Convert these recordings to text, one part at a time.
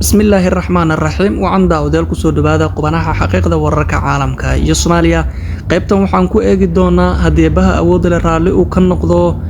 Bismillaahi raxmaan raxiim. Wacan daawadayaal, kusoo dhawaada qubanaha xaqiiqda wararka caalamka iyo Soomaaliya. Qaybtan waxaan ku eegi doonaa haddii Eebbaha awoodda leh raalli uu ka noqdo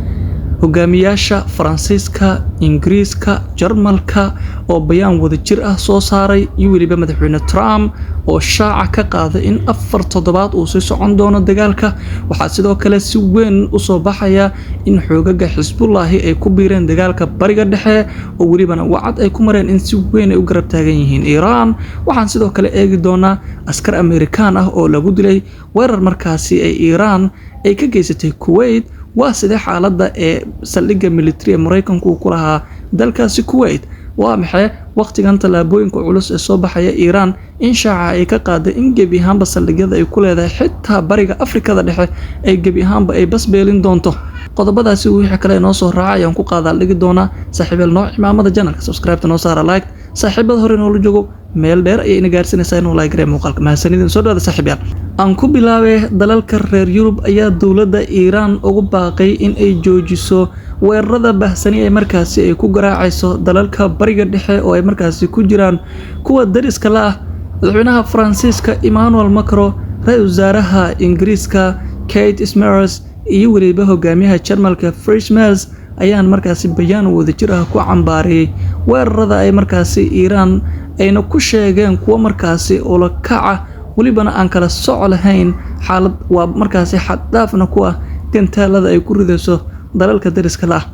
hogaamiyaasha Faransiiska, Ingiriiska, Jarmalka oo bayaan wadajir ah soo saaray iyo weliba Madaxweyne Trump oo shaaca ka qaaday in 4 toddobaad uu sii socon doono dagaalka. Waxaa sidoo kale si weyn usoo baxaya in xoogaga Xisbullaahi ay ku biireen dagaalka Bariga Dhexe, oo welibana wacad ay ku mareen in si weyn ay u garab taagan yihiin Iiraan. Waxaan sidoo kale eegi doonaa askar Amerikaan ah oo lagu dilay weerar markaasi ay Iiraan ay ka geysatay Kuwait. Waa sidee xaaladda ee saldhigga military ee Maraykanku uu ku lahaa dalkaasi Kuwait? Waa maxay waqtigan tallaabooyinka culus ee soo baxaya Iiraan in shaaca ay ka qaaday in gebi ahaanba saldhigyada ay ku leedahay xitaa bariga Afrikada Dhexe ay gebi ahaanba ay basbeelin doonto? Qodobadaasi wixii kale inoo soo raacay ayaan ku qaadaa dhigi doonaa. Saaxiibeel, noo cimaamada channelka, subscribe-ta noo saara, like. Saaxiibada hore noola joogo, meel dheer ayay ina gaarsiinaysaa inuu like garee muuqaalka. Mahadsanidin, soo dhawaada saaxiibyaal. Aan ku bilaabay, dalalka reer Yurub ayaa dowladda Iiraan ugu baaqay in ay joojiso weerarada bahsani ee markaasi ay ku garaacayso dalalka Bariga Dhexe oo ay markaasi ku jiraan kuwa dariska la ah. Madaxweynaha Faransiiska Emmanuel Macron, ra-iisul wasaaraha Ingiriiska Keir Starmer iyo weliba hogaamiyaha Jarmalka Friedrich Merz ayaan markaasi bayaan wadajir ah ku cambaareeyay weerarada ay markaasi Iiraan ayna ku sheegeen kuwo markaasi ula kaca, welibana aan kala soco lahayn, xaalad waa markaasi xad-dhaafna ku ah gantaalada ay ku ridayso dalalka dariska la ah.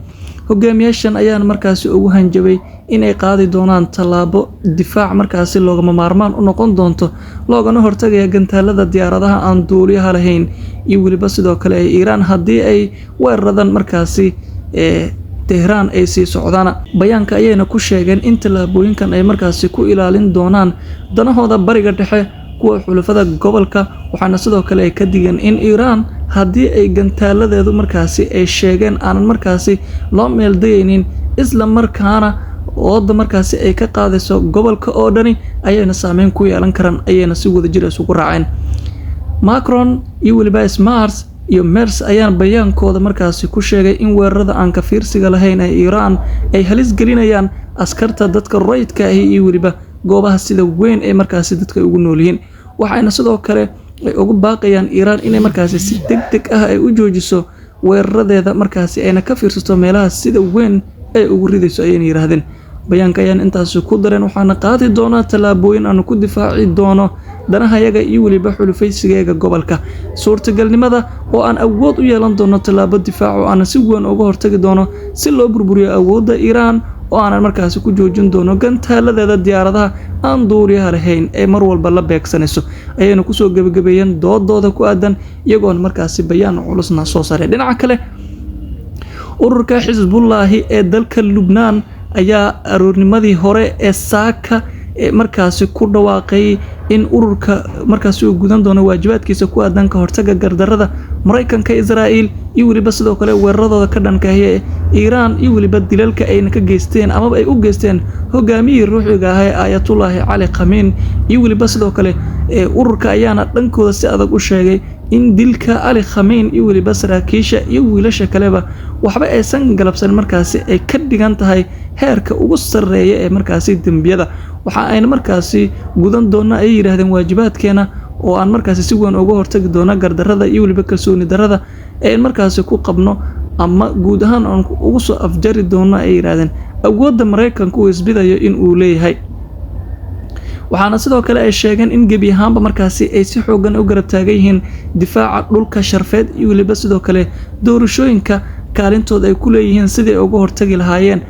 Hogaamiyaashan ayaan markaasi ugu hanjabay inay qaadi doonaan tallaabo difaac markaasi loogama maarmaan u noqon doonto, loogana hortagaya gantaalada diyaaradaha aan duuliyaha lahayn iyo weliba sidoo kale ay Iiraan haddii ay weeraradan markaasi ee Tehraan ay sii socdaan. Bayaanka ayayna ku sheegeen in tallaabooyinkan ay markaasi ku ilaalin doonaan danahooda Bariga Dhexe, kuwa xulafada gobolka. Waxaana sidoo kale ay ka digeen in Iiraan haddii ay gantaaladeedu markaasi ay sheegeen aanan markaasi loo meeldayaynin, isla markaana ooda markaasi ay ka qaadayso gobolka oo dhani ayayna saameyn ku yeelan karaan, ayayna si wadajir isugu raaceen. Macron iyo weliba Starmer iyo Merz ayaan bayaankooda markaasi ku sheegay in weerarada aan ka fiirsiga lahayn ee Iiraan ay halis gelinayaan askarta, dadka rayidka ahi iyo weliba goobaha sida weyn ee markaasi dadka ugu nool yihiin. Waxayna sidoo kale ay ugu baaqayaan Iiraan inay markaasi si deg deg ah ay u joojiso weeraradeeda, markaasi ayna ka fiirsato meelaha sida weyn ay ugu ridayso, ayayna yiraahdeen. Bayaanka ayaan intaasi ku dareen: "Waxaana qaadi doonaa tallaabooyin aanu ku difaaci doono danahayaga iyo weliba xulufaysigeega gobolka. Suurtagalnimada oo aan awood u yeelan doono tallaabo difaac oo aan si weyn uga hortagi doono si loo burburiyo awoodda Iiraan, oo aanan markaasi ku joojin doono gantaaladeeda diyaaradaha aan duuliyaha lahayn ee mar walba la beegsanayso," ayayna kusoo gebagabeeyeen doodooda ku aadan, iyagoona markaasi bayaan culusna soo saaray. Dhinaca kale, ururka Xisbullaahi ee dalka Lubnaan ayaa aroornimadii hore ee saaka markaasi ku dhawaaqay in ururka markaasi uu gudan doono waajibaadkiisa ku aadan ka hortaga gardarada Maraykanka, Israa'iil iyo weliba sidoo kale weeraradooda ka dhanka ah ee Iiraan iyo weliba dilalka ayna ka geysteen amaba ay u geysteen hogaamiyihii ruuxiga ah ee Aayatullaahi Cali Khamiin. Iyo weliba sidoo kale ururka ayaana dhankooda si adag u sheegay in dilka Cali Khamiin iyo weliba saraakiisha iyo wiilasha kaleba waxba aysan galabsan, markaasi ay ka dhigan tahay heerka ugu sarreeya ee markaasi dembiyada. Waxa ayna markaasi gudan doona, ay yidhaahdeen, waajibaadkeena oo aan markaasi si weyn uga hortagi doono gardarada iyo weliba kalsooni darada ee markaasi ku qabno, ama guud ahaan aan ugu soo afjari doono, ay yidhaahdeen, awoodda Maraykanku uu isbidayo in uu leeyahay. Waxaana sidoo kale ay sheegeen in gebi ahaanba markaasi ay si xoogan u garab taagan yihiin difaaca dhulka sharfeed iyo weliba sidoo kale doorashooyinka kaalintooda ay ku leeyihiin sidii ay uga hortagi lahaayeen.